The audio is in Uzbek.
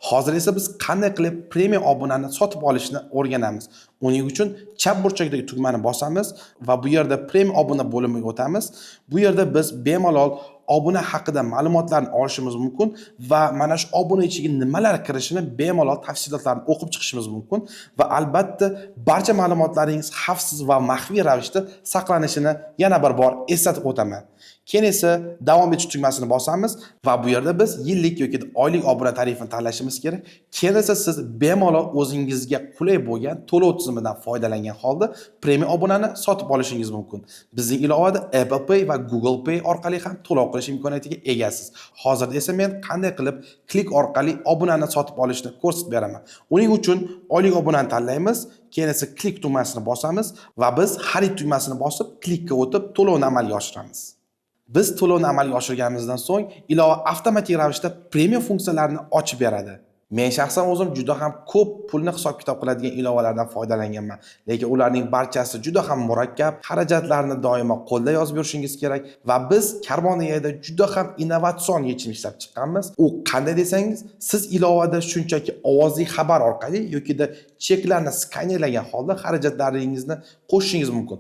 Hozir esa biz qanday qilib premium obunani sotib olishni o'rganamiz. Uning uchun chap burchakdagi tugmani bosamiz va bu yerda premium obuna bo'limiga o'tamiz. Bu yerda biz bemalol obuna haqida ma'lumotlarni olishimiz mumkin va mana shu obuna ichiga nimalar kirishini bemalol tafsilotlarni o'qib chiqishimiz mumkin va albatta barcha ma'lumotlaringiz xavfsiz va maxfiy ravishda saqlanishini yana bir bor eslatib o'taman. Keyin esa davom etish tugmasini bosamiz va bu yerda biz yillik yoki oylik obuna tarifini tanlashimiz kerak. Keyin esa siz bemalol o'zingizga qulay bo'lgan to'lov tizimidan foydalangan holda premium obunani sotib olishingiz mumkin. Bizning ilovada Apple Pay va Google Pay orqali ham to'lov qilish imkoniyatiga egasiz. Hozirda esa men qanday qilib klik orqali obunani sotib olishni ko'rsatib beraman. Uning uchun oylik obunani tanlaymiz, keyin esa klik tugmasini bosamiz va biz xarid tugmasini bosib, klikka o'tib to'lovni amalga oshiramiz. Biz to'lovni amalga oshirganimizdan so'ng ilova avtomatik ravishda premium funksiyalarini ochib beradi. Men shaxsan o'zim juda ham ko'p pulni hisob-kitob qiladigan ilovalardan foydalanganman, lekin ularning barchasi juda ham murakkab, xarajatlarni doimo qo'lda yozib yurishingiz kerak va biz Karbon AI'da juda ham innovatsion yechim ishlab chiqqanmiz. U qanday desangiz, siz ilovada shunchaki ovozli xabar orqali yokida cheklarni skanerlagan holda xarajatlaringizni qo'shishingiz mumkin.